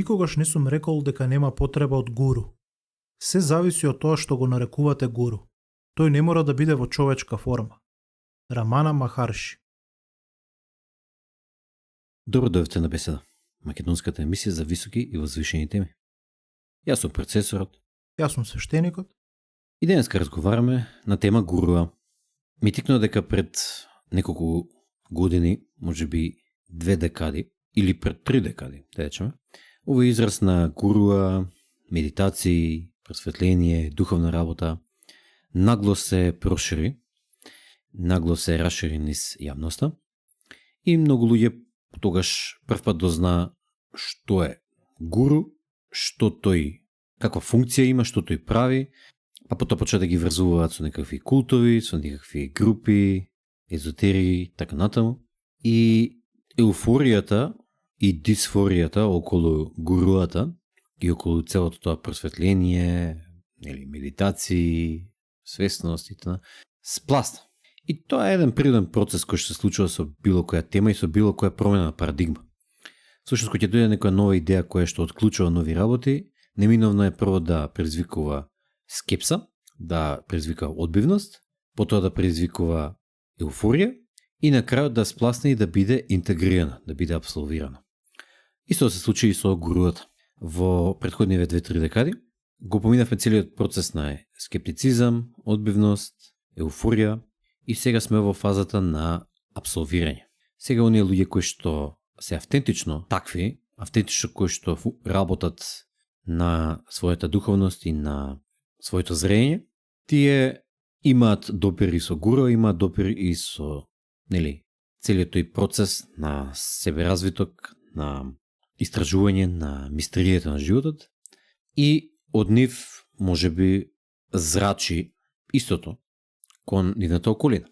Никогаш не сум рекол дека нема потреба од гуру. Се зависи од тоа што го нарекувате гуру. Тој не мора да биде во човечка форма. Рамана Махарши. Добро дојдовте на Беседа, македонската емисија за високи и возвишени теми. Јас сум процесорот. Јас сум свештеникот. И денеска разговараме на тема гуруа. Ми тикна дека пред неколку години, може би 2 декади, или пред 3 декади, да речеме, овој израз на гуруа, медитации, просветление, духовна работа, нагло се прошири, нагло се расшири низ јавноста и многу луѓе тогаш првпат дозна што е гуру, што тој, каква функција има, што тој прави, па потоа почна да ги врзуваат со некакви култови, со некакви групи, езотерии, така натаму. И еуфоријата и дисфоријата околу гуруата и околу целото тоа просветление, или медитации, свесност и т.н. спласта. И тоа е еден природен процес кој што се случува со било која тема и со било која промена на парадигма. Всушност, кога ќе дојде некоја нова идеја која што отклучува нови работи, неминовно е прво да предизвикува скепса, да предизвикува одбивност, потоа да предизвикува еуфорија и на крајот да спласне и да биде интегрирана, да биде абсолвирана. Исто се случи и со гуруата. Во претходниве 2-3 декади го поминавме целиот процес на скептицизам, одбивност, еуфорија и сега сме во фазата на абсолвирање. Сега оние луѓе кои што се автентично такви, автентично кои што работат на својата духовност и на своето зрење, тие имаат допир и со гуру, имаат допир и со, целиот тој процес на себеразвиток, на истражување на мистеријата на животот и од нив можеби зрачи истото кон нивната околина.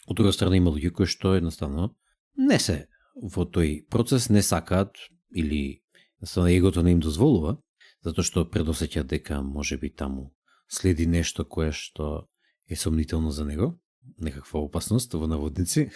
Од друга страна има луѓе кои што едноставно не се во тој процес, не сакаат или едноставно егото не им дозволува, затоа што предосеќаат дека можеби таму следи нешто кое што е сомнително за него, некаква опасност во наводници,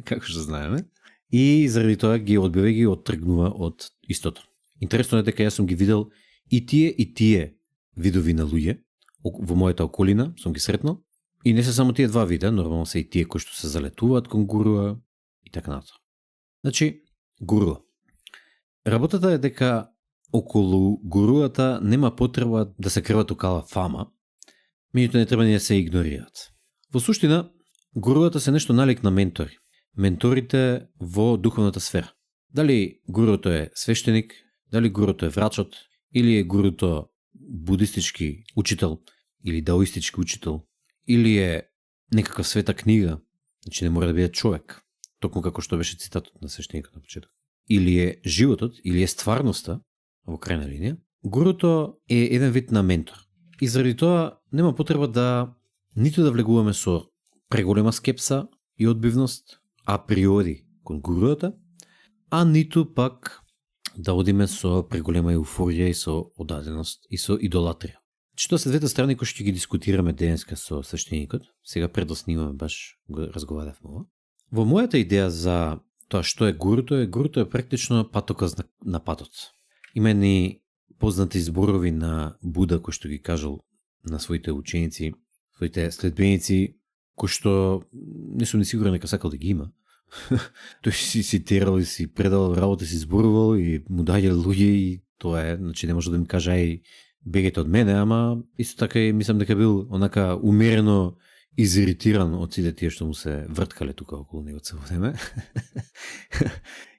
како што знаеме, и заради тоа ги одбива и ги оттргнува од истото. Интересно е дека јас сум ги видел и тие видови на луѓе во мојата околина, сум ги сретнал, и не се само тие два вида, нормално се и тие кои што се залетуваат кон гуруа и така натаму. Значи, гуруа. Работата е дека околу гуруата нема потреба да се крива токала фама, меѓутоа не треба ни да се игнорираат. Во суштина, гуруата се нешто налик на ментори. Менторите во духовната сфера. Дали гуруто е свештеник, дали гуруто е врачот, или е гуруто будистички учител, или даоистички учител, или е некаква света книга, значи не мора да биде човек, токму како што беше цитатот на свештеникот на почеток. Или е животот, или е стварноста, во крајна линија, гуруто е еден вид на ментор. И заради тоа нема потреба да ниту да влегуваме со преголема скепса и одбивност априори кон гуруата, а ниту пак да одиме со преголема еуфорија и со одаденост и со идолатрија. Че тоа се двете страни кои што ги дискутираме денеска со свештеникот, сега пред да снимаме баш го разговарявме ова. Во мојата идеја за тоа што е гуруто е практично патоказ на патот. Има едни познати зборови на Буда кои што ги кажал на своите ученици, своите следбеници, кои што не сум ни сигурен дека сакал да ги има. Тој си цитирал и си предал работа, си зборувал и му даѓа луѓе и тоа е, значи не може да ми каже ај бегете од мене, ама исто така и мислам дека бил онака умерено изиритиран од сите тие што му се врткале тука околу него цело време.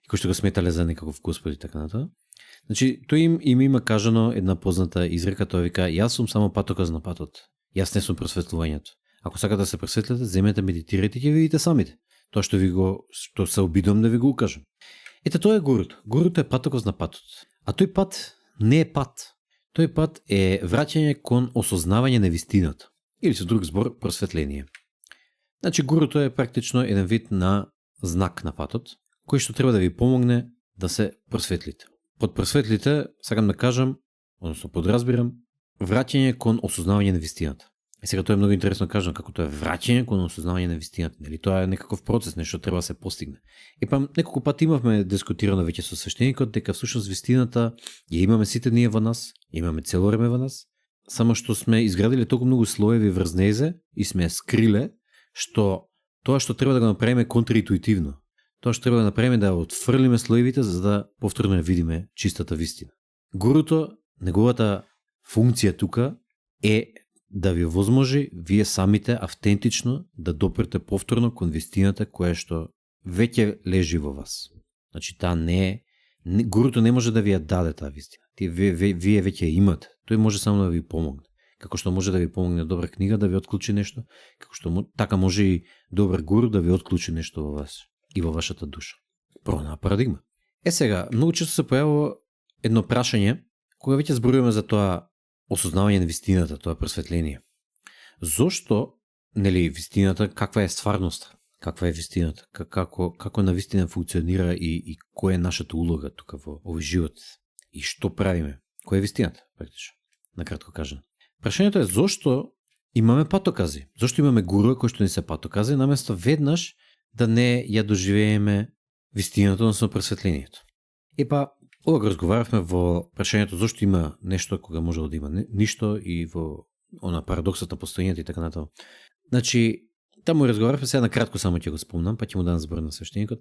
И кои што го сметале за некаков господ и така натаму. Значи, тој им има кажано една позната изрека, тоа вика, јас сум само патоказ на патот. Јас не сум просветлувањето. Ако сакате да се просветлите, земете, медитирайте и ќе видите самите. Тоа што се обидувам да ви го укажам. Ете, тоа е гуруто. Гуруто е патоказ на патот. А тој пат не е пат. Тој пат е враќање кон осознавање на вистината. Или со друг збор, просветление. Значи, гуруто е практично еден вид на знак на патот, кој што треба да ви помогне да се просветлите. Под просветлите, сакам да кажам, односно подразбирам, враќање кон осознавање на вистината. Сега тоа е многу интересно кажано, како тоа е враќање кон осознавање на вистината, нели? Тоа е некаков процес, нешто треба да се постигне. Неколку пати имавме дискутирано веќе со свештеникот дека всушност вистината ја имаме сите ние во нас, имаме цело време во нас, само што сме изградиле толку многу слоеви врз незе и сме ја скриле, што тоа што треба да го направиме контраинтуитивно. Тоа што треба да направиме да отфрлиме слоевите за да повторно ја видиме чистата вистина. Гуруто, неговата функција тука е да ви возможи вие самите автентично да допрете повторно кон вистината која што веќе лежи во вас. Значи таа гуруто не може да ви ја даде таа вистина. Вие веќе ја имате. Тој може само да ви помогне. Како што може да ви помогне добра книга да ви отклучи нешто, како што така може и добар гуру да ви отклучи нешто во вас и во вашата душа. Промена парадигма. Сега, многу често се појавува едно прашање кога веќе зборуваме за тоа осознавање на вистината, тоа просветление. Зошто, нели, вистината, каква е стварноста? Каква е вистината? Како на вистина функционира и која е нашата улога тука во овој живот? И што правиме? Која е вистината, практично? Накратко кажано. Прашањето е зошто имаме патокази? Зошто имаме гуруа кои што ни се патокази, наместо веднаш да не ја доживееме вистината, односно просветлението? Ова го разговаравме во прашањето зошто има нешто кога може да има ништо и во парадоксот на постојањето и така натаму. Значи, таму разговаравме, сега на кратко само ќе го спомнам, па ќе му дам збор на свештеникот.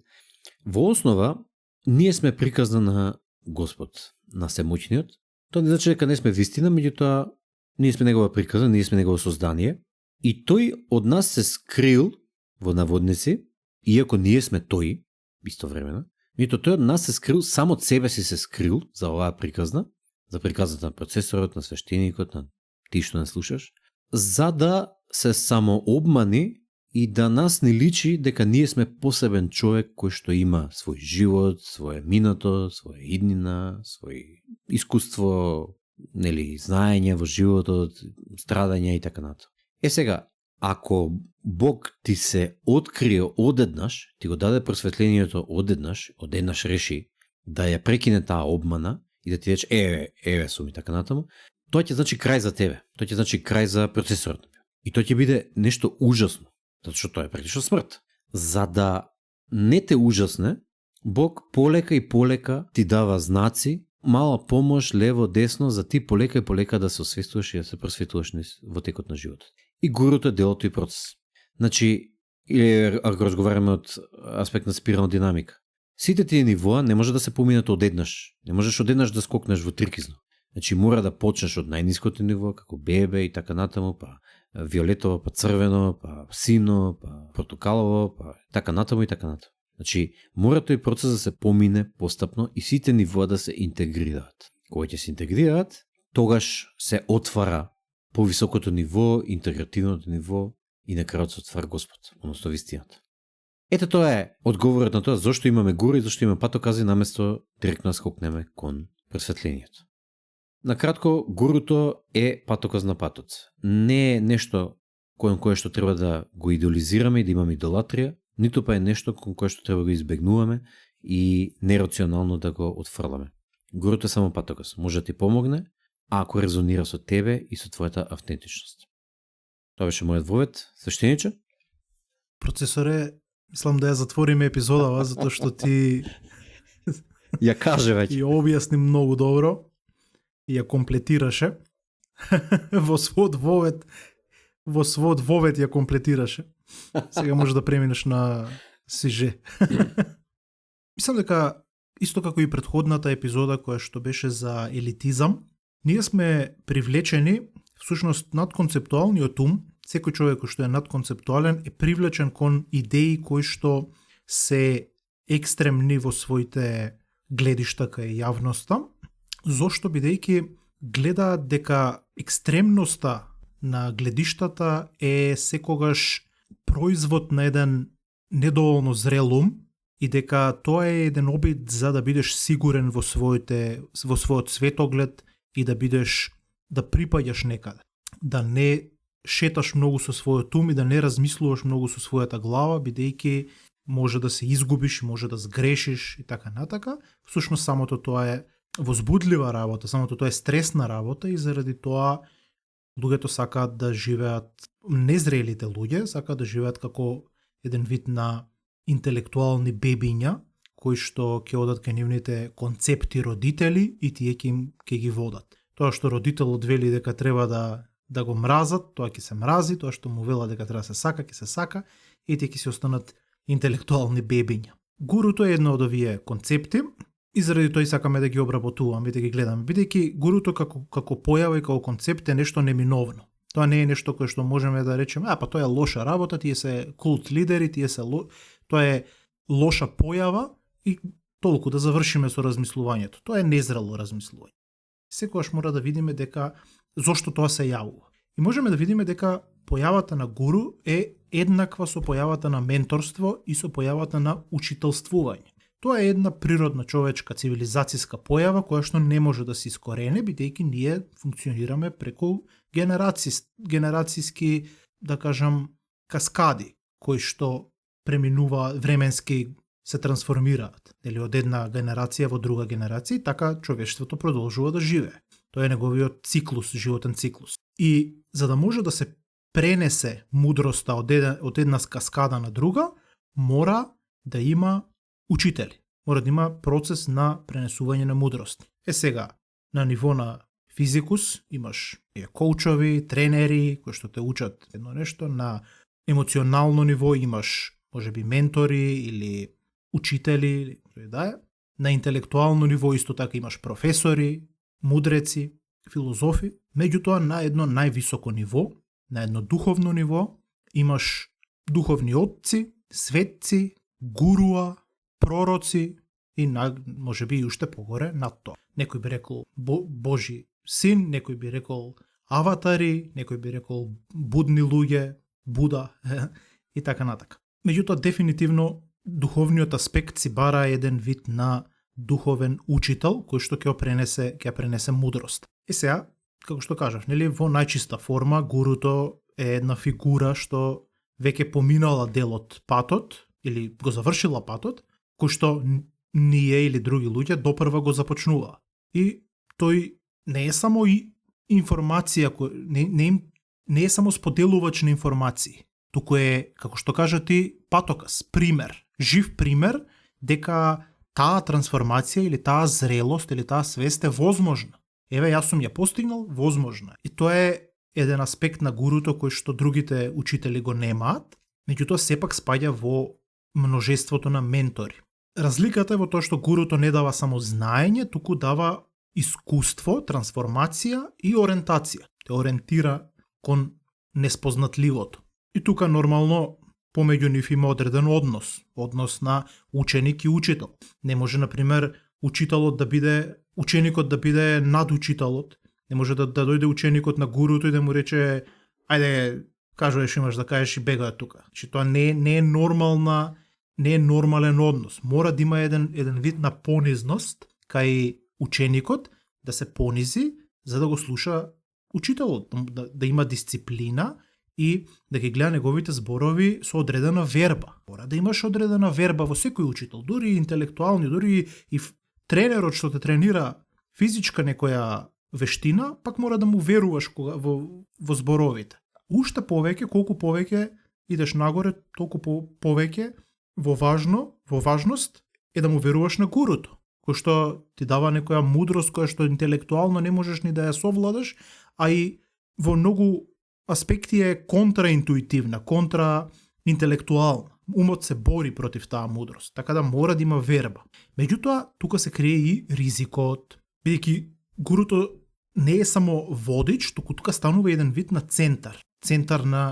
Во основа, ние сме приказна на Господ, на Семоќниот. Тоа не значи дека не сме вистина, меѓутоа ние сме негова приказна, ние сме негово создание и тој од нас се скрил во наводници, иако ние сме тој истовремено. Мито тој од нас се скрил, само од себе си се скрил за оваа приказна, за приказната на процесорот, на свештеникот, на ти што не слушаш, за да се самообмани и да нас не личи дека ние сме посебен човек кој што има свој живот, своје минато, своја иднина, свој искуство, нели, знаење во животот, страдања и така натаму. Сега, ако Бог ти се открие одеднаш, ти го даде просветлението одеднаш реши да ја прекине таа обмана и да ти рече еве сум и така натаму, тоа ќе значи крај за тебе. Тоа ќе значи крај за процесорот. И тоа ќе биде нешто ужасно, затоа што тоа е практично смрт. За да не те ужасне, Бог полека и полека ти дава знаци, мала помош лево, десно, за ти полека и полека да се освестуваш и да се просветуваш во текот на животот. И гуруто е дел од тој процес. Значи, или ако разговараме од аспект на спирална динамика, сите тие нивоа не може да се поминат одеднаш. Не можеш одеднаш да скокнеш во трикизно. Значи, мора да почнеш од најниското ниво, како бебе и така натаму, па виолетово, па црвено, па сино, па портокалово, па така натаму и така натаму. Значи, мора тој процес да се помине постапно и сите нивоа да се интегрираат. Кога ќе се интегрираат, тогаш се отвара повисокото ниво, интегративното ниво и на крајот се отвара Господ, односно вистината. Ето тоа е одговорот на тоа зашто имаме гури и зашто имаме патокази наместо директно да скокнеме кон просветлението. Накратко, гуруто е патоказ на патот. Не е нешто кон кое што треба да го идеализираме и да имаме идолатрија, ниту па е нешто кон кое што треба да го избегнуваме и нерационално да го отфрламе. Гуруто е само патоказ. Може да ти помогне, ако резонира со тебе и со твојата автентичност. Тоа беше мојот вовет. Свештениче? Процесоре, мислам да ја затвориме епизодава, затоа што ти ја каже веќе. И објасни многу добро и ја комплетираше. Во својот вовет ја комплетираше. Сега може да преминеш на сиже. Мислам дека исто како и претходната епизода која што беше за елитизам, ние сме привлечени, всушност надконцептуалниот ум, секој човек кој што е надконцептуален е привлечен кон идеи кои што се екстремни во своите гледишта кај јавноста, зошто бидејќи гледаат дека екстремноста на гледиштата е секогаш производ на еден недоволно зрел ум и дека тоа е еден обид за да бидеш сигурен во својот светоглед и да припаѓаш некаде. Да не шеташ многу со својот ум и да не размислуваш многу со својата глава, бидејќи може да се изгубиш, може да сгрешиш и така натака. Всушност самото тоа е возбудлива работа, самото тоа е стресна работа и заради тоа Луѓето сакаат да живеат, незрелите луѓе сакаат да живеат како еден вид на интелектуални бебиња, кои што ќе одат кај нивните концепти родители и тие ќе ги водат. Тоа што родителот вели дека треба да го мразат, тоа ќе се мрази, тоа што му вела дека треба да се сака, ќе се сака и тие ќе се останат интелектуални бебиња. Гуруто е едно од овие концепти и заради тоа сакаме да ги обработуваме и да ги гледаме, бидејќи гуруто како појава и како концепт е нешто неминовно. Тоа не е нешто кое што можеме да речеме, па тоа е лоша работа, тие се култ лидери, тоа е лоша појава и толку да завршиме со размислувањето. Тоа е незрело размислување. Секогаш мора да видиме дека зошто тоа се јавува. И можеме да видиме дека појавата на гуру е еднаква со појавата на менторство и со појавата на учителствување. Тоа е една природна човечка цивилизацијска појава која што не може да се искорене, бидејќи ние функционираме преку генерацијски, да кажам, каскади, кои што преминува временски, се трансформираат, или од една генерација во друга генерација, и така човештвото продолжува да живее. Тоа е неговиот циклус, животен циклус. И за да може да се пренесе мудроста од една каскада на друга, мора да има учители. Мора да има процес на пренесување на мудрост. Сега, на ниво на физикус имаш коучови, тренери кои што те учат едно нешто, на емоционално ниво имаш можеби ментори или учители, на интелектуално ниво исто така имаш професори, мудреци, филозофи. Меѓутоа на едно највисоко ниво, на едно духовно ниво, имаш духовни отци, светци, гуруа, пророци и можеби и уште погоре над тоа. Некој би рекол Божи син, некој би рекол аватари, некој би рекол будни луѓе, Буда и така натака. Меѓутоа дефинитивно духовниот аспект си бара еден вид на духовен учител кој што ќе пренесе мудрост. И сега, како што кажав, нели, во најчиста форма гуруто е една фигура што веќе поминала дел од патот или го завршила патот, кој што ние или други луѓе допрва го започнува. И тој не е само информација, не е само споделувач на информации, туку е, како што кажа ти, патокас, пример, жив пример дека таа трансформација или таа зрелост или таа свест е возможна. Еве, јас сум ја постигнал, возможна. И тоа е еден аспект на гуруто кој што другите учители го немаат, меѓутоа сепак спаѓа во множеството на ментори. Разликата е во тоа што гуруто не дава само знаење, туку дава искуство, трансформација и ориентација. Те ориентира кон неспознатливото. И тука нормално помеѓу нив има одреден однос на ученик и учител. Не може, например, ученикот да биде над учителот. Не може да дојде ученикот на гуруто и да му рече ајде, кажуваш, имаш да кажеш и бега тука. Значи тоа не е нормален однос. Мора да има еден вид на понизност кај ученикот, да се понизи за да го слуша учителот, да има дисциплина и да ги гледа неговите зборови со одредена верба. Мора да имаш одредена верба во секој учител, дури и интелектуални, дури и тренерот што те тренира физичка некоја вештина, пак мора да му веруваш во зборовите. Уште повеќе, колку повеќе идеш нагоре, толку повеќе во важност е да му веруваш на гуруто, кој што ти дава некоја мудрост која што интелектуално не можеш ни да ја совладаш, а и во многу аспекти е контраинтуитивна, контраинтелектуална. Умот се бори против таа мудрост, така да мора да има верба. Меѓутоа, тука се крие и ризикот, бидејќи гуруто не е само водич, туку тука станува еден вид на центар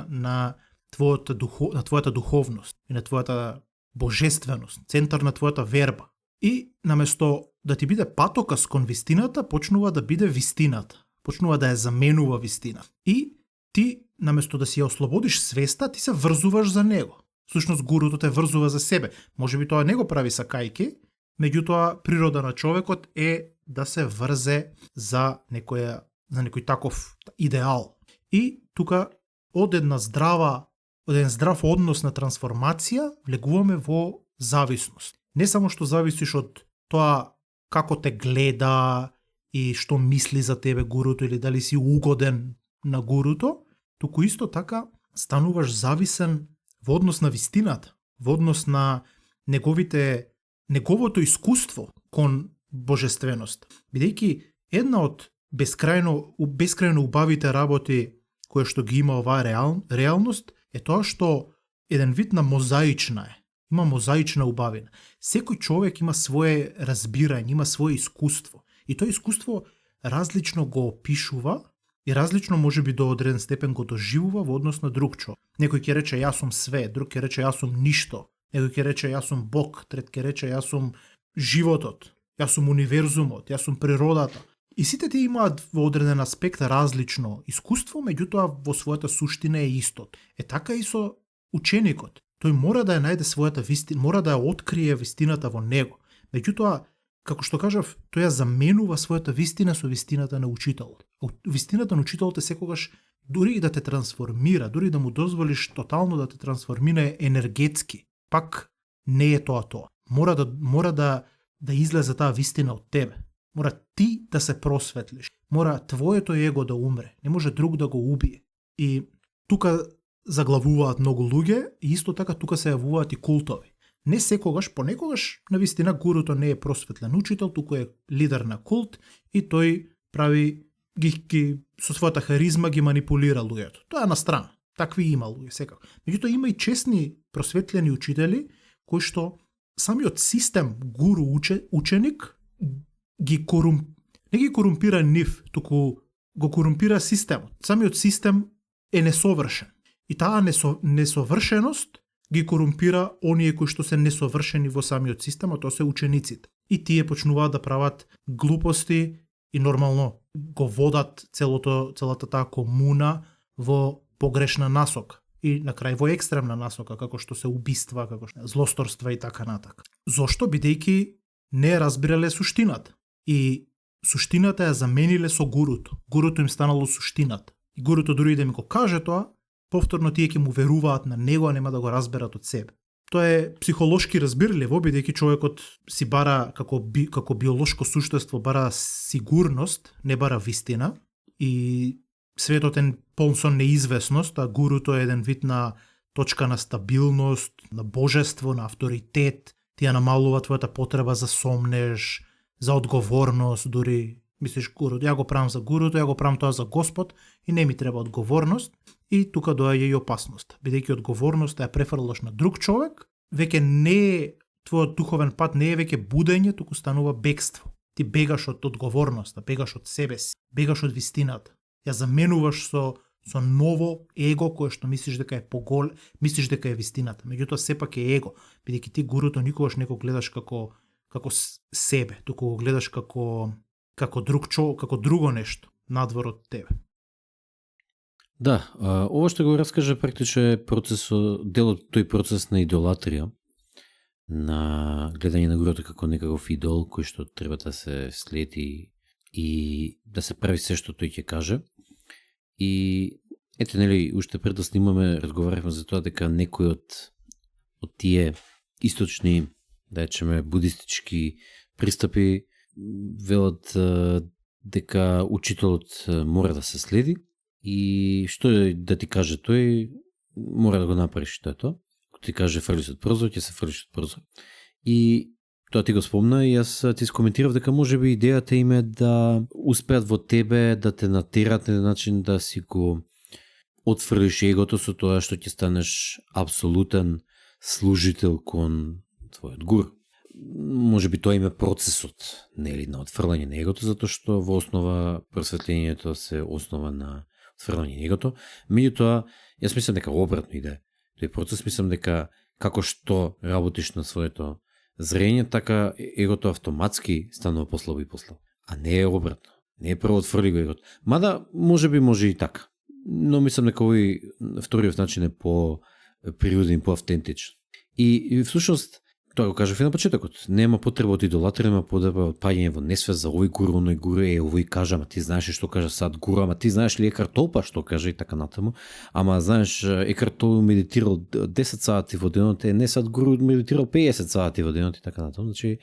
на твојата духовност и на твојата божественост, центар на твојата верба. И наместо да ти биде патокас кон вистината, почнува да биде вистината, почнува да ја заменува вистина. И ти, наместо да си ја ослободиш свеста, ти се врзуваш за него. Всушност, гуруто те врзува за себе. Може би тоа не го прави сакајки, меѓутоа природа на човекот е да се врзе за некој таков идеал. И тука од еден здрав однос на трансформација влегуваме во зависност. Не само што зависиш од тоа како те гледа и што мисли за тебе гуруто или дали си угоден на гуруто, туку исто така стануваш зависен во однос на вистината, во однос на неговото искуство кон божественост. Бидејќи една од бескрајно убавите работи која што ги има оваа реалност е тоа што еден вид на мозаична е. Има мозаична убавина. Секој човек има свое разбирање, има свое искуство. И тоа искуство различно го опишува и различно можеби до одреден степен го доживува во однос на друг човек. Некој ќе рече јас сум све, друг ќе рече јас сум ништо, некој ќе рече јас сум Бог, трет ќе рече јас сум животот, јас сум универзумот, јас сум природата. И сите тие имаат во одреден аспект различно искуство, меѓутоа во својата суштина е истот. Е така и со ученикот. Тој мора да ја најде својата вистина, мора да ја открие вистината во него. Меѓутоа, како што кажав, тој ја заменува својата вистина со вистината на учителот. Вистината на учителот е секогаш дури и да те трансформира, дури да му дозволиш тотално да те трансформира енергетски. Пак не е тоа. Мора да излезе таа вистина од тебе. Мора ти да се просветлиш. Мора твоето его да умре. Не може друг да го убие. И тука заглавуваат многу луѓе и исто така тука се јавуваат и култови. Не секогаш, понекогаш, навистина гуруто не е просветлен учител, туку е лидер на култ и тој прави ги со својата харизма ги манипулира луѓето. Тоа е на страна. Такви има луѓе секако. Меѓутоа има и честни просветлени учители кои што самиот систем гуру ученик не ги корумпира нив, туку го корумпира системот. Самиот систем е несовршен. И таа несовршеност ги корумпира оние кои што се несовршени во самиот систем, а тоа се учениците. И тие почнуваат да прават глупости и нормално го водат целата таа комуна во погрешна насока. И на крај во екстремна насока, како што се убиства, како што злосторства и така натака. Зошто? Бидејќи не разбирале суштината. И суштината ја замениле со гуруто. Гуруто им станало суштината. И гуруто дури да ми го каже тоа, повторно тие ќе му веруваат на него, а нема да го разберат од себе. Тоа е психолошки разбирливо, бидејќи човекот си бара како биолошко суштество бара сигурност, не бара вистина, и светот е полн со неизвестност, а гуруто е еден вид на точка на стабилност, на божество, на авторитет, ти ја намалува твојата потреба за сомнеж, за одговорност, дури мислиш гуруто, ја го правам за гуруто, ја го правам тоа за Господ и не ми треба одговорност. И тука доаѓа и опасност, бидејќи одговорноста ја префрлаш на друг човек, веќе не е твојот духовен пат, не е веќе будење, туку станува бегство. Ти бегаш од одговорноста, бегаш од себе си, бегаш од вистината. Ја заменуваш со ново его кое што мислиш дека е мислиш дека е вистината. Меѓутоа сепак е его, бидејќи ти гуруто никогаш не го гледаш како себе, туку го гледаш како друг човек, како друго нешто надвор од тебе. Да, ова што го раскаже практично е дел од тој процес на идолатрија, на гледање на гуруто како некаков идол кој што треба да се следи и да се прави се што тој ќе каже. И ете, нели, уште пред да снимаме, разговарахме за тоа дека некои од тие источни, да речеме, будистички пристапи велат дека учителот мора да се следи и што е да ти каже тој, мора да го направиш тоа. Ако ти каже фрлиш од прозор, ќе се фрлиш од прозор. И тоа ти го спомна и јас ти скоментирав дека можеби идејата им е да успеат во тебе да те натерат на начин да си го отфрлиш егото со тоа што ќе станеш апсолутен служител кон твојот гуру. Можеби тоа им е процесот, нели, на отфрлање на егото, затоа што во основа просветлението се основа на отфрлање на егото. Меѓутоа, јас мислам дека обратно иде тој процес, мислам дека како што работиш на своето зрење, така егото автоматски станува послабо и послабо. А не е обратно. Не е прво отфрли го егото. Мада, може и така. Но мислам дека овој вториот начин е по-природен, по-автентичен. И всушност, Тоа го кажав и на почетокот. Нема потреба од идолатрија, нема потреба од паѓање во несвест за овој гуру, оној гуру, овој кажа, ама ти знаеш што кажа сад гуру, ама ти знаеш ли Екарт Толл па што кажа и така натаму. Ама знаеш, Екарт Толл медитирал 10 сати во денот, не сад гуру медитирал 50 сати во денот и така натаму. Значи,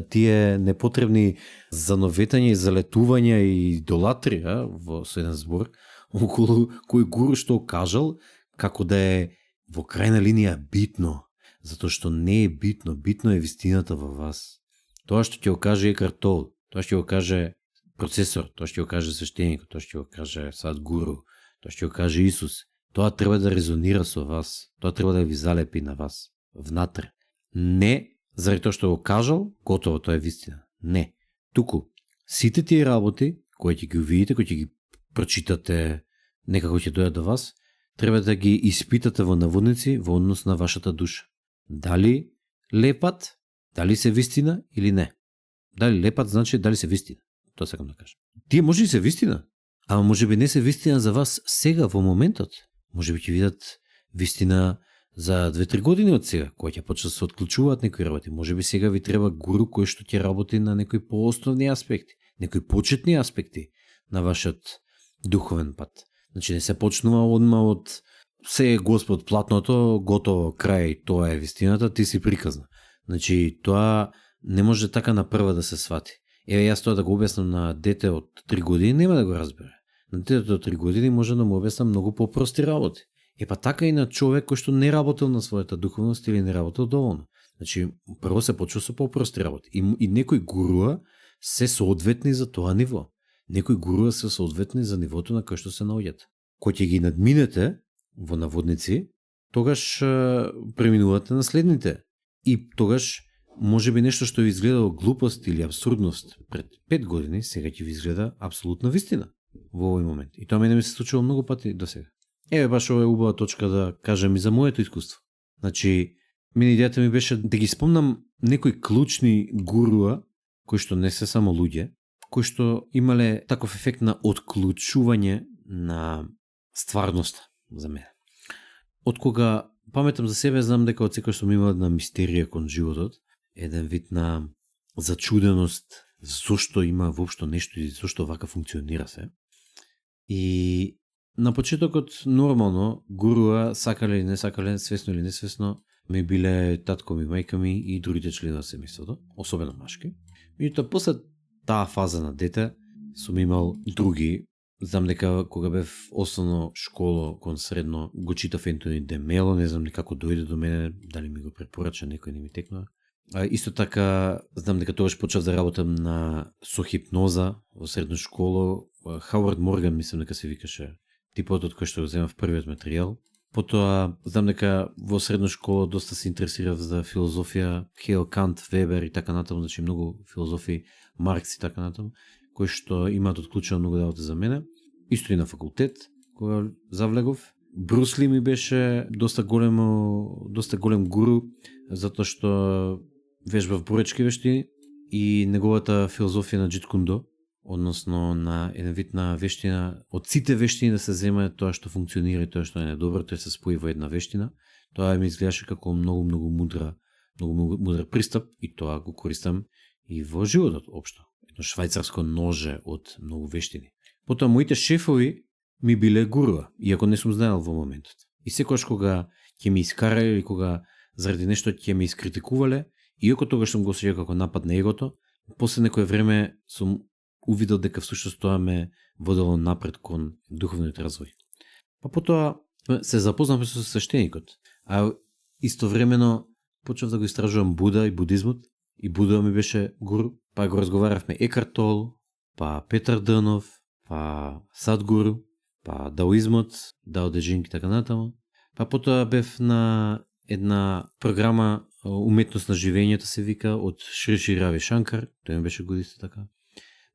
тие непотребни зановетања и залетувања и идолатрија во со еден збор, околу кој гуру што кажал, како да е во крајна линија битно. Затоа што не е битно, битно е вистината во вас. Тоа што ќе го каже Екарт Толл, тоа што ќе го каже процесор, тоа што ќе го каже свештеникот, тоа што ќе го каже Садгуру, тоа што ќе го каже Исус, тоа треба да резонира со вас, тоа треба да ви залепи на вас, внатре. Не заради тоа што го кажал, готово, тоа е вистина. Не. Туку, сите тие работи, кои ќе ги увидите, кои ќе ги прочитате, некако ќе дојдат до вас, треба да ги испитате во наводници во однос на вашата душа. Дали лепат, дали се вистина или не. Дали лепат значи дали се вистина. Тоа сакам да кажам. Тие може и се вистина, ама може би не се вистина за вас сега во моментот. Може би ќе видат вистина за 2-3 години од сега, кои ќе почнат да се отклучуваат некои работи. Може би сега ви треба гуру кој што ќе работи на некои поосновни аспекти, некои почетни аспекти на вашиот духовен пат. Значи не се почнува одма од се е Господ платното, готово, крај, тоа е вистината, ти си приказна. Значи, тоа не може така на прва да се свати. Еве, јас тоа да го објаснам на дете од 3 години, нема да го разбере. На детето од 3 години може да му објаснам многу попрости работи. Па така и на човек кој што не работел на својата духовност или не работел доволно. Значи, прво се почува со попрости работи. И некои гуруа се соодветни за тоа ниво. Некои гуруа се соодветни за нивото на кој што се наоѓате. Кој ќе ги надминете во наводници, тогаш преминувате на следните. И тогаш може би нешто што ви изгледало глупост или абсурдност пред 5 години, сега ќе ви изгледа апсолутна вистина во овој момент. И тоа мене ми се случило многу пати до сега. Еве баш ова е убава точка да кажам и за моето искуство. Значи, идејата ми беше да ги спомнам некои клучни гуруа, кои што не се само луѓе, кои што имале таков ефект на отклучување на стварноста за мене. Од кога паметам за себе, знам дека од секој што ми има една мистерија кон животот, еден вид на зачуденост зошто има воопшто нешто и зошто вака функционира се. И на почетокот нормално гуруа сакале или не сакале, свесно или несвесно, ми биле татко ми, мајка ми и другите членови на семејството, особено машки. Меѓутоа после таа фаза на дете сум имал други. Знам дека кога бев основно школо кон средно го читав Ентони де Мело, не знам ни како дојде до мене, дали ми го препорача некој, не ми текнува. Исто така знам дека тогаш почнав да работам со хипноза во средно школо. Хауард Морган мислам дека се викаше типот од кој што го земав првиот материјал. Потоа знам дека во средно школа доста се интересирав за филозофија, Хейл, Кант, Вебер и така натаму, значи многу филозофи, Маркс и така натаму, кои што имаат отклучено многу работа за мене. Исто и на факултет, кога завлегов. Брус Ли ми беше доста голем гуру, затоа што вежбав боречки вештини и неговата филозофија на Джит Кундо, односно на еден вид на вештина, од сите вештини да се земе тоа што функционира и тоа што е недобро, тоа се спои во една вештина. Тоа ми изгледаше како многу мудра пристап и тоа го користам и во животот општо. Едно швајцарско ноже од многу вештини. Потоа моите шефови ми биле гуруа, иако не сум знаел во моментот. И секогаш кога ќе ми искарале или кога заради нешто ќе ми искритикувале, иако тогаш сум го осеќал како напад на егото, после некое време сум увидел дека всушност тоа ме водело напред кон духовниот развој. Па потоа се запознав со свештеникот, а истовремено почнав да го истражувам Буда и будизмот, и Буда ми беше гуру, па го разговаравме Екарт Толл, па Петар Дънов, па Садгуру, па даоизмот, Дао Де Жинг и така натаму. Па потоа бев на една програма Уметност на живењето се вика од Шри Рави Шанкар, тој ми беше годисто така.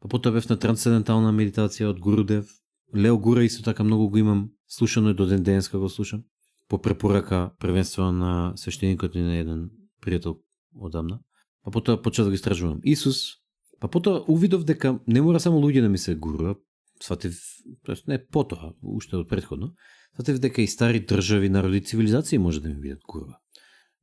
Па потоа бев на трансцендентална медитација од Гурудев. Лео Гура исто така многу го имам слушано и до ден денеска го слушам. По препорака првенствено на свештеникот и на еден пријател одамна. Па потоа почнав да го истражувам Исус. Па потоа увидов дека не мора само луѓе да ми се гуруа. Сватив, тоест не потоа, уште од претходно. Сватив дека и стари држави, народи, цивилизации може да ми бидат гуруа.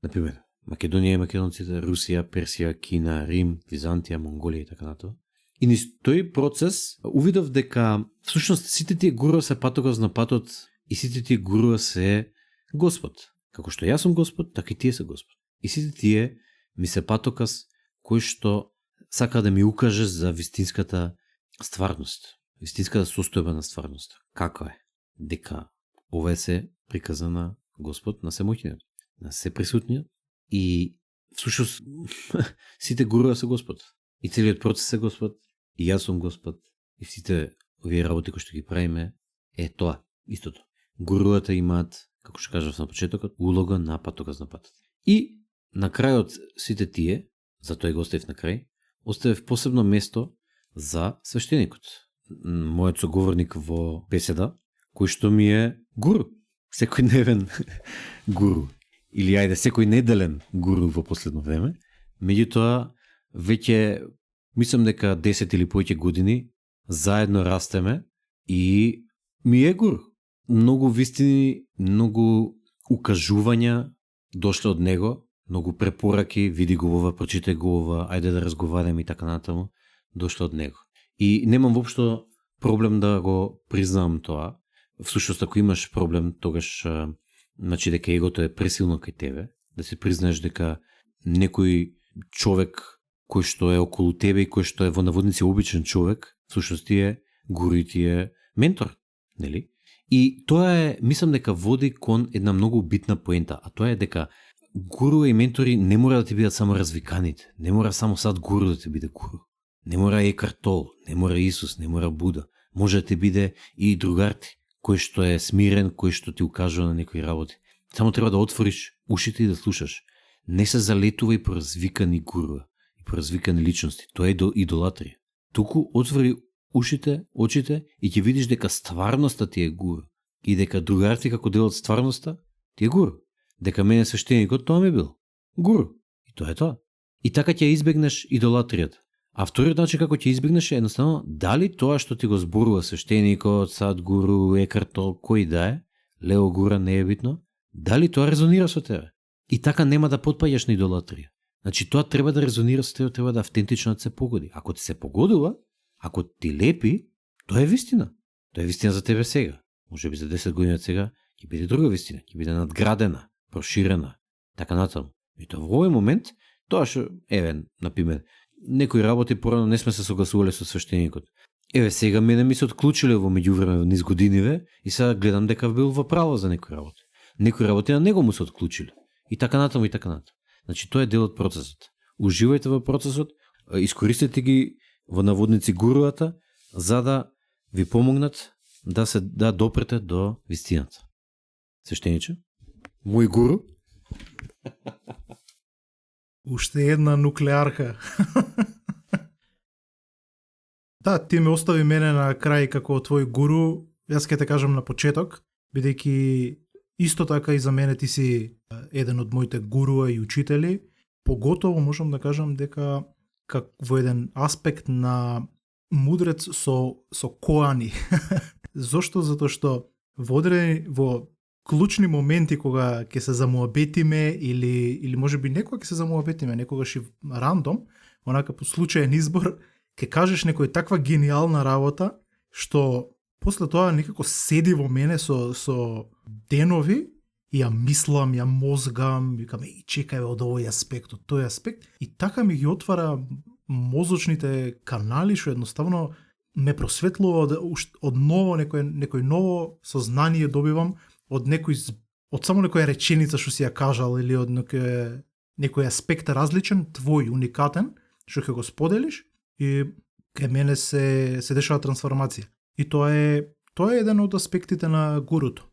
Например, Македонија и македонците, Русија, Персија, Кина, Рим, Византија, Монголија и така натаму. И низ тој процес увидов дека всушност сите тие гурува се патокас на патот и сите тие гурува се Господ. Како што јас сум Господ, така и тие се Господ. И сите тие ми се патокас кој што сака да ми укаже за вистинската стварност, вистинската состојба на стварноста. Каква е? Дека ова се приказа на Господ, на Семоќниот, на Сеприсутниот и всушност сите гурува се Господ. И целиот процес е Господ, и јас сум Господ, и сите овие работи кои што ги правиме е тоа, истото. Гурувата имаат, како што кажав на почетокот, улога на патокас на патот. И на крајот сите тие, затоа го оставив на крај, оставив посебно место за свештеникот. Мојот соговорник во беседа, кој што ми е гуру, секојдневен гуру, или ајде секој неделен гуру во последно време. Меѓутоа, веќе мислам дека 10 или повеќе години заедно растеме и ми е гуру. Многу вистини, многу укажувања дошле од него, многу препораки, види го ова, прочитай го ова, ајде да разговараме и така натаму, дошле од него. И немам воопшто проблем да го признавам тоа. Всушност, ако имаш проблем, тогаш значи дека егото е пресилно кај тебе, да си признаеш дека некој човек кој што е околу тебе и кој што е во наводници обичен човек, всушност ти е гуру и ти е ментор, нели? И тоа е, мислам дека води кон една многу битна поента, а тоа е дека гуру и ментори не мора да ти бидат само развиканите, не мора само сад гуру да ти биде гуру. Не мора Екарт Тол, не мора Исус, не мора Буда. Може да ти биде и другар ти, кој што е смирен, кој што ти укажува на некои работи. Само треба да отвориш ушите и да слушаш. Не се залетува и поразвикани гурува, и поразвикани личности. Тоа е идолатрија. Туку отвори ушите, очите и ќе видиш дека стварноста ти е гуру. И дека другар ти како дел од стварноста ти е гуру. Дека мене свештеникот тоа ми бил гуру. И тоа е тоа. И така ќе избегнеш идолатријата. А вториот начин како ќе избегнеш е едноставно дали тоа што ти го зборува свештеникот, Садгуру, Екарт Тол, кој да е, Лео Гура, не е битно, дали тоа резонира со тебе. И така нема да потпаѓаш на идолатрија. Значи тоа треба да резонира со тебе, треба да автентично да се погоди. Ако ти се погодува, ако ти лепи, тоа е вистина. Тоа е вистина за тебе сега. Може би за 10 години од сега ќе биде друга вистина, ќе биде надградена, проширена, така натаму. И тоа во овој момент, тоа што, например, некои работи порано не сме се согласувале со свештеникот. Сега мене ми се отклучиле во меѓувреме низ годиниве и сега гледам дека бил во право за некои работи. Некои работи на него му се отклучиле. И така натаму, и така натаму. Значи тоа е дел од процесот. Уживајте во процесот, искористете ги во наводници гуруата за да ви помогнат да допрете до вистината. Свештениче, мој гуру. Уште една нуклеарка. Да, ти ме остави мене на крај како твој гуру. Јас ќе те кажам на почеток, бидејќи исто така и за мене ти си еден од моите гуруа и учители. Поготово можам да кажам дека во еден аспект на мудрец со коани. Зошто? Затоа што во клучни моменти кога ќе се замуабетиме или можеби некога ќе се замуабетиме, некогаш и рандом, онака по случаен избор, ќе кажеш некоја таква гениална работа што после тоа некако седи во мене со денови и ја мислам, ја мозгам, викам и чекај од овој аспект, од тој аспект и така ми ги отвара мозочните канали што едноставно ме просветлува од ново некој ново сознание добивам од само некоја реченица што си ја кажал или од некој аспект различен, твој, уникатен, што ќе го споделиш и кај мене се дешава трансформација. И тоа е еден од аспектите на гуруто.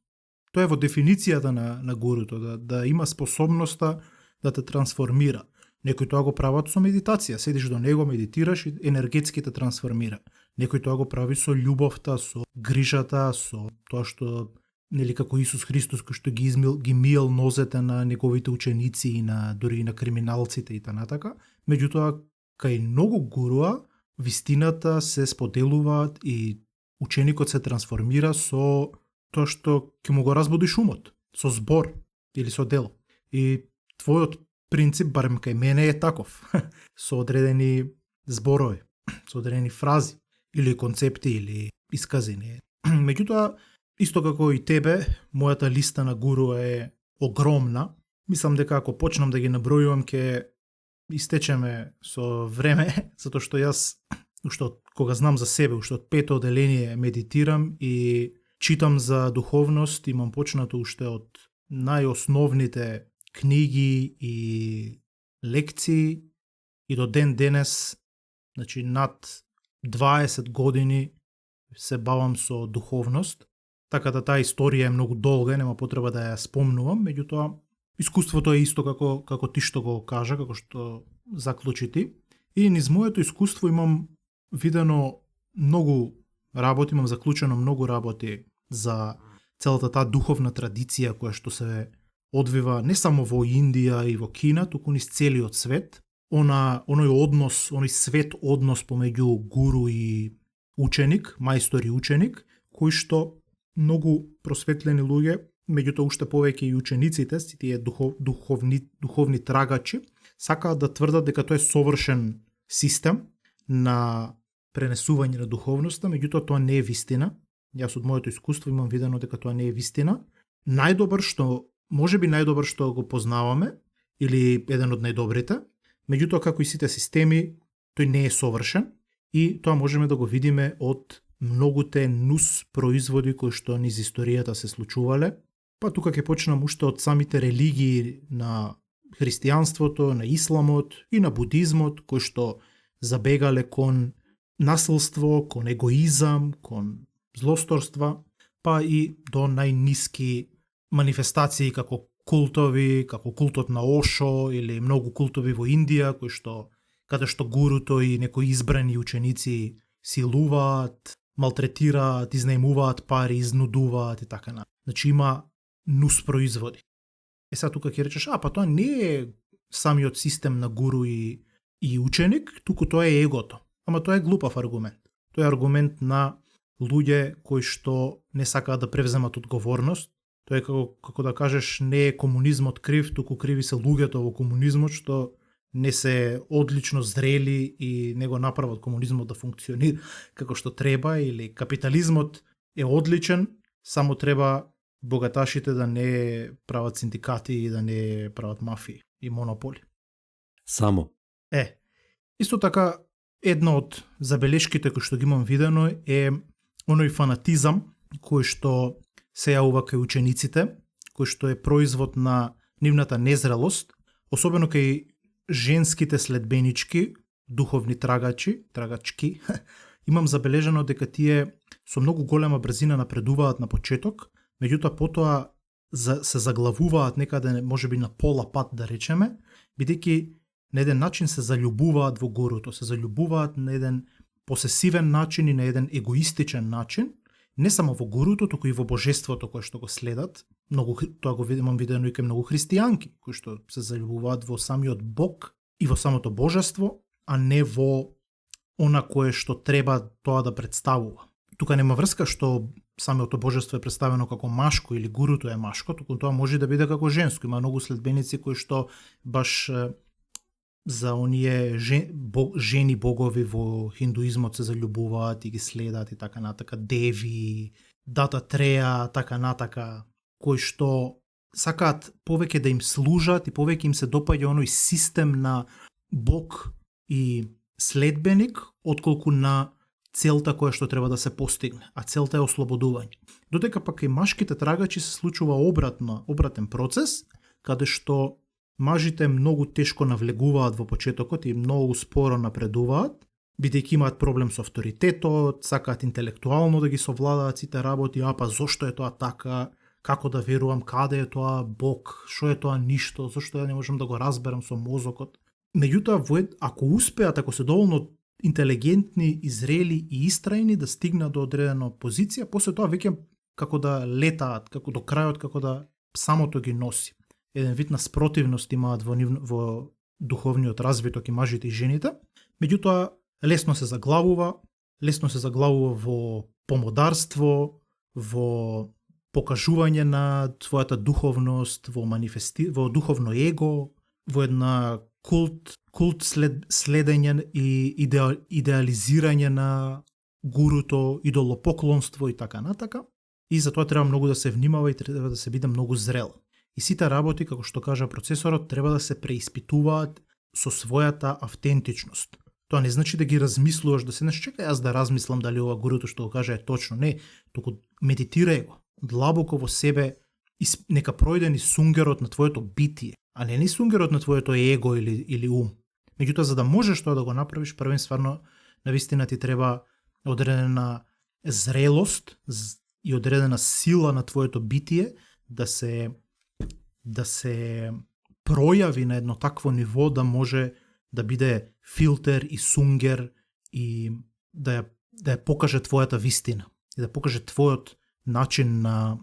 Тоа е во дефиницијата на гуруто, да има способноста да те трансформира. Некои тоа го прават со медитација, седиш до него, медитираш и енергетски те трансформира. Некој тоа го прави со љубовта, со грижата, со тоа што нели како Исус Христос кој што ги миел нозете на неговите ученици и дури и на криминалците и така. Меѓутоа, кај многу гуруа, вистината се споделува и ученикот се трансформира со тоа што ќе му го разбудиш умот, со збор или со дело. И твојот принцип, барем кај мене е таков, со одредени зборови, со одредени фрази, или концепти, или исказини. Меѓутоа, исто како и тебе, мојата листа на гуру е огромна. Мислам дека ако почнам да ги набројувам, ќе истечеме со време, затоа што јас, уште кога знам за себе, уште од 5-то одделение медитирам и читам за духовност, имам почнато уште од најосновните книги и лекции и до ден денес, значи над 20 години се бавам со духовност, така да таа историја е многу долга, нема потреба да ја спомнувам, меѓутоа искуството е исто како ти што го кажа, како што заклучи ти. И низ моето искуство имам видено многу работи, имам заклучено многу работи за целата таа духовна традиција која што се одвива не само во Индија и во Кина, туку низ целиот свет. Оној однос, оној свет однос помеѓу гуру и ученик, мајстор и ученик, кој што многу просветлени луѓе, меѓутоа уште повеќе и учениците, тие духовни трагачи, сакаат да тврдат дека тоа е совршен систем на пренесување на духовноста, меѓутоа тоа не е вистина. Јас од моето искуство имам видено дека тоа не е вистина. Најдобар што го познаваме, или еден од најдобрите, меѓутоа како и сите системи, тој не е совршен и тоа можеме да го видиме од многуте нус производи кои што низ историјата се случувале. Па тука ќе почнам уште од самите религии на христијанството, на исламот и на будизмот, кои што забегале кон насилство, кон егоизам, кон злосторства, па и до најниски манифестации како култови, како култот на Ошо или многу култови во Индија, каде што гуруто и некои избрани ученици силуваат, малтретираат, изнајмуваат пари, изнудуваат и така на. Значи има нус производи. Сега тука ќе речеш, па тоа не е самиот систем на гуру и ученик, туку тоа е егото. Ама тоа е глупав аргумент. Тоа е аргумент на луѓе кои што не сакаат да превземат одговорност. Тоа е како да кажеш, не е комунизмот крив, туку криви се луѓето во комунизмот што не се одлично зрели и не го направат комунизмот да функционира како што треба, или капитализмот е одличен, само треба богаташите да не прават синдикати и да не прават мафии и монополи. Само. Исто така, една од забелешките кои што ги имам видено е оној фанатизам кој што се јавува кај учениците, кој што е производ на нивната незрелост, особено кај женските следбенички, духовни трагачки. Имам забележено дека тие со многу голема брзина напредуваат на почеток, меѓутоа потоа се заглавуваат некаде можеби на пола пат, да речеме, бидејќи на еден начин се заљубуваат во гуруто, се заљубуваат на еден посесивен начин и на еден егоистичен начин, не само во гуруто, туку и во божеството кое што го следат. Тоа го имам видено и кај многу христијанки, кои што се заљубуваат во самиот Бог и во самото божество, а не во она кое што треба тоа да представува. Тука нема врска што самото божество е представено како машко или гуруто е машко, туку тоа може да биде како женско. Има многу следбеници кои што баш за оние жени богови во хиндуизмот се заљубуваат и ги следат и така натака, деви, дататреја, така натака, кои што сакаат повеќе да им служат и повеќе им се допаѓа оној систем на Бог и следбеник, отколку на целта која што треба да се постигне, а целта е ослободување. Додека пак и машките трагачи се случува обратен процес, каде што мажите многу тешко навлегуваат во почетокот и многу споро напредуваат, бидејќи имаат проблем со авторитетот, сакаат интелектуално да ги совладаат сите работи, па зошто е тоа така, како да верувам, каде е тоа Бог, што е тоа ништо, зошто ја не можам да го разберам со мозокот. Меѓутоа, ако успеат, ако се доволно интелигентни, изрели и истрајни да стигнат до одредена позиција, после тоа веќе како да летаат, како до крајот, како да самото ги носи. Еден вид на спротивност имаат во духовниот развиток и мажите и жените, меѓутоа лесно се заглавува во помодарство, во покажување на својата духовност, во духовно его, во една култ следење и идеализирање на гуруто, идолопоклонство и така натака. И затоа треба многу да се внимава и треба да се биде многу зрел. И сите работи, како што кажа процесорот, треба да се преиспитуваат со својата автентичност. Тоа не значи да ги размислуваш, да се не чекај јас да размислам дали ова гуруто што го кажа е точно. Не, туку медитирај го, длабоко во себе, и нека пројде ни сунгерот на твоето битие, а не ни сунгерот на твоето его или ум. Меѓутоа, за да можеш тоа да го направиш, првенствено, навистина ти треба одредена зрелост и одредена сила на твоето битие да се пројави на едно такво ниво да може да биде филтер и сунгер и да ја покаже твојата вистина и да покаже твојот начин на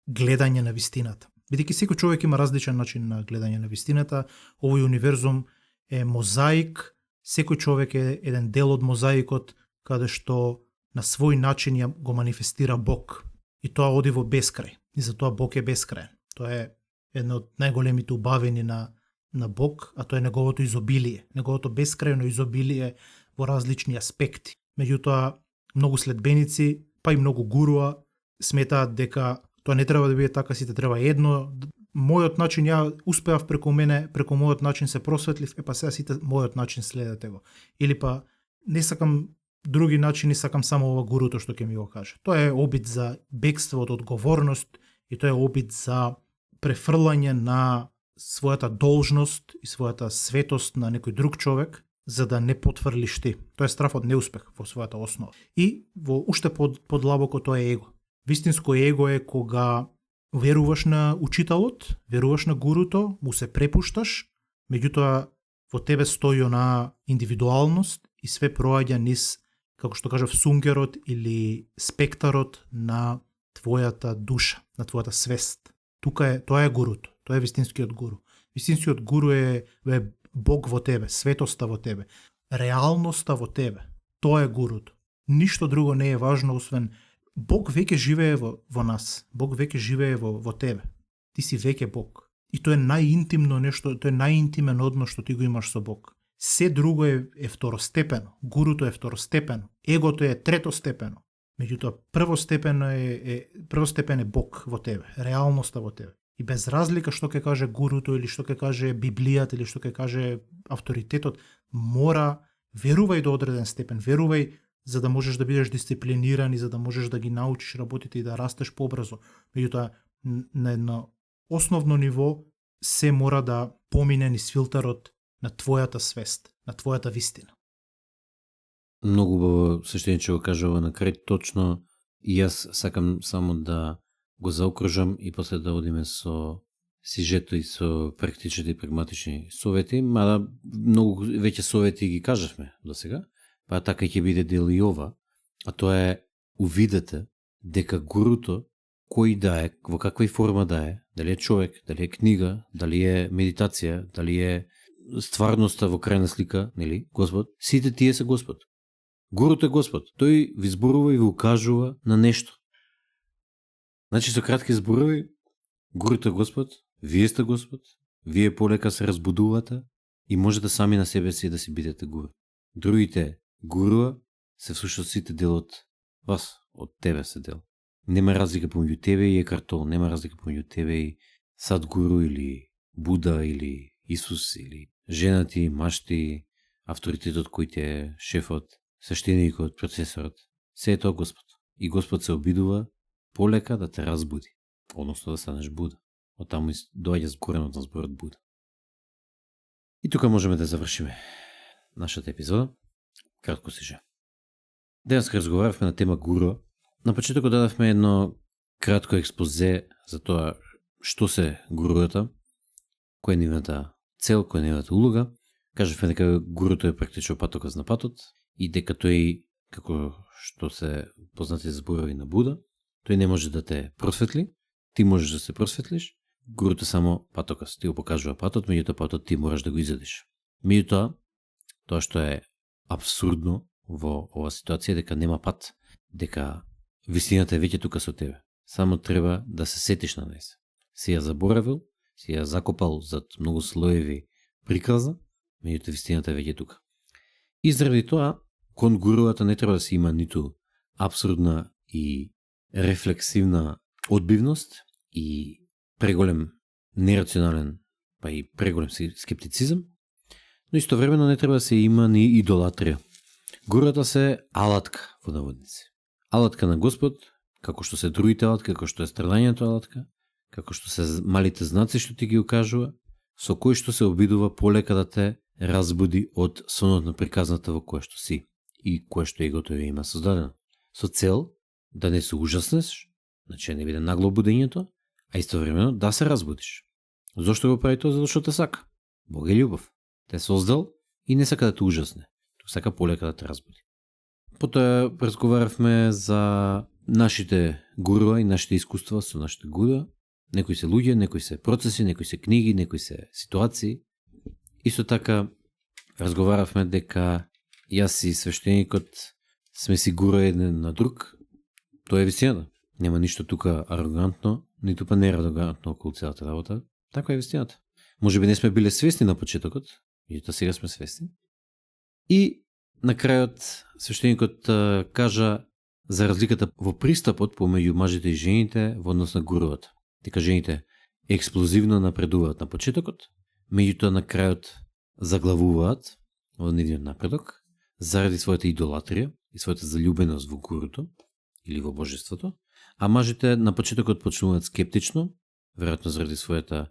гледање на вистината. Бидејќи секој човек има различен начин на гледање на вистината, овој универзум е мозаик, секој човек е еден дел од мозаикот каде што на свој начин ја го манифестира Бог. И тоа оди во бескрај. И затоа Бог е бескрајен. Тоа е една од најголемите убавини на Бог, а тоа е неговото изобилие, неговото бескрајно изобилие во различни аспекти. Меѓутоа, многу следбеници, па и многу гуруа сметаат дека тоа не треба да биде така, сите треба едно. Мојот начин, ја успеав преку мојот начин се просветлив, па сега сите мојот начин следете го. Или па не сакам други начини, сакам само ова гуруто што ќе ми го каже. Тоа е обид за бегство од одговорност и тоа е обид за префрлање на својата должност и својата светост на некој друг човек, за да не потврлиш ти. Тоа е страф од неуспех во својата основа. И во уште подлабоко тоа е его. Вистинско его е кога веруваш на учителот, веруваш на гуруто, му се препушташ, меѓутоа во тебе стои она индивидуалност и све проаѓа низ, како што кажав, сунгерот или спектарот на твојата душа, на твојата свест. Тоа е гуруто, тоа е вистинскиот гуру. Вистинскиот гуру е Бог во тебе, светоста во тебе, реалноста во тебе. Тоа е гуруто. Ништо друго не е важно освен Бог веќе живее во нас. Бог веќе живее во тебе. Ти си веќе Бог. И тоа е најинтимно нешто, тоа е најинтимен однос што ти го имаш со Бог. Се друго е второстепено. Гуруто е второстепено. Егото е третостепено. Меѓутоа, првостепен е Бог во тебе, реалноста во тебе. И без разлика што ќе каже гуруто или што ќе каже Библијата или што ќе каже авторитетот, мора, верувај до одреден степен, верувај за да можеш да бидеш дисциплиниран и за да можеш да ги научиш работите и да растеш побрзо. Меѓутоа, на едно основно ниво се мора да помине низ филтерот на твојата свест, на твојата вистина. Многу убаво свештеник го кажува на крај, точно и јас сакам само да го заокружам и после да одиме со сижето и со практичните и прагматични совети, мада многу веќе совети ги кажавме до сега, па така ќе биде дел и ова, а тоа е увидете дека гуруто, кој да е, во каква и форма да е, дали е човек, дали е книга, дали е медитација, дали е стварноста во крајна слика, нели, Господ, сите тие се Господ. Гуруто е Господ, тој ви зборува и ви укажува на нешто. Значи, со кратки зборови, гуруто е Господ, вие сте Господ, вие полека се разбудувате и можете сами на себе си да си бидете гуру. Другите гуруа се всушност сите дел од вас, од тебе се дел. Нема разлика помеѓу тебе и Екартол, нема разлика помеѓу тебе и Садгуру или Буда или Исус или женати, машти, авторитетот кој ти е шефот, свештеникот, процесорот. Се е тоа Господ. И Господ се обидува полека да те разбуди, односно да станеш Буда. Од таму доаѓа згореното на зборот Буда. И тука можеме да завршиме нашата епизода. Кратко сиже. Денес разговаравме на тема гуруа. На почетокот дадавме едно кратко експозе за тоа што се гуруата, која е нивната цел, која е нивната улога. Кажавме дека гуруто е практично патоказ на патот и дека тој, како што се познати зборови на Буда, тој не може да те просветли, ти можеш да се просветлиш, гуруто само патоказ, ти го покажува патот, меѓутоа патот ти мораш да го изедиш. Меѓутоа, тоа што е абсурдно во ова ситуација дека нема пат, дека вистината е веќе тука со тебе. Само треба да се сетиш на неја. Си ја заборавил, си ја закопал зад многу слоеви приказна, меѓуто вистината е веќе тука. И заради тоа, кон гуруата не треба да се има ниту апсурдна и рефлексивна одбивност и преголем нерационален, па и преголем скептицизм, но истовремено не треба да се има ни идолатрија. Гуруата се алатка, во наводници. Алатка на Господ, како што се другите алатка, како што е страдањето алатка, како што се малите знаци што ти ги укажува, со кој што се обидува полека да те разбуди од сонот на приказната во која што си и која што егото ја има создадено. Со цел да не се ужаснеш, значи не биде нагло будењето, а истовремено да се разбудиш. Зошто го прави тоа? Затоа што те сака. Бог е љубов. Те создал и не сака да те ужасне. Тој сака полека да те разбуди. Потоа разговаравме за нашите гуруа и нашите искуства со нашите гуруа. Некои се луѓе, некои се процеси, некои се книги, некои се ситуации. Исто така разговаравме дека јас и свештеникот сме си гуруа еден на друг. Тоа е вистината. Нема ништо тука арогантно, ниту па неарогантно околу целата работа. Така е вистината. Може би не сме биле свесни на почетокот, меѓутоа сега сме свесни. И на крајот свештеникот кажа за разликата во пристапот помеѓу мажите и жените во однос на гуруата. Дека жените експлозивно напредуваат на почетокот, меѓутоа на крајот заглавуваат во нивниот напредок заради својата идолатрија и својата заљубеност во гуруто или во божеството, а мажите на почетокот почнуваат скептично, веројатно заради својата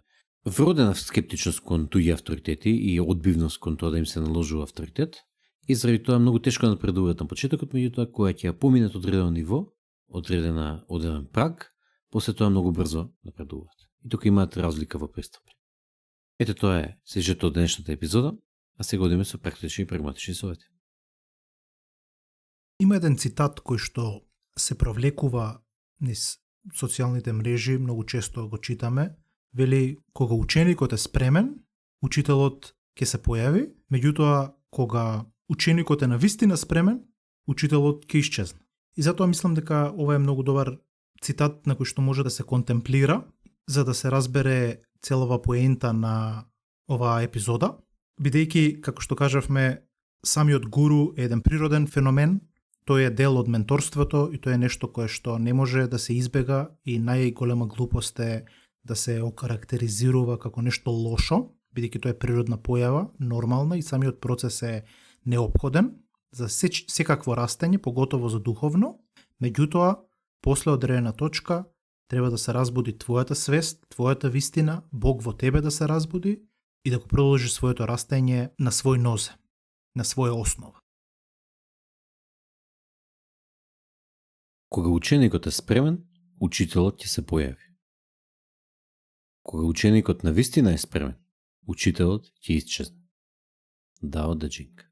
вродена скептичност кон туѓи авторитети и одбивност кон тоа да им се наложува авторитет, и заради тоа многу тешко напредуваат на почетокот, меѓутоа кога ќе ја поминат одредено ниво, одреден праг, после тоа многу брзо напредуваат. И тука имаат разлика во пристап. Ете тоа е сежето од денешната епизода, а сега одиме со практични и прагматични совети. Има еден цитат кој што се провлекува низ социјалните мрежи, многу често го читаме. Вели, кога ученикот е спремен, учителот ќе се појави, меѓутоа кога ученикот е навистина спремен, учителот ќе исчезне. И затоа мислам дека ова е многу добар цитат на кој што може да се контемплира, за да се разбере целова поента на оваа епизода, бидејќи, како што кажавме, самиот гуру е еден природен феномен, тој е дел од менторството и тоа е нешто кое што не може да се избега и најголема глупост е да се окарактеризирува како нешто лошо, бидејќи тоа е природна појава, нормална и самиот процес е неопходен за секакво растење, поготово за духовно, меѓутоа, после одредена точка, треба да се разбуди твојата свест, твојата вистина, Бог во тебе да се разбуди и да го продолжи своето растење на свој нозе, на своја основа. Кога ученикот е спремен, учителот ќе се појави. Кога ученикот на вистина е спремен, учителот ќе исчезне. Дао Де Џинг.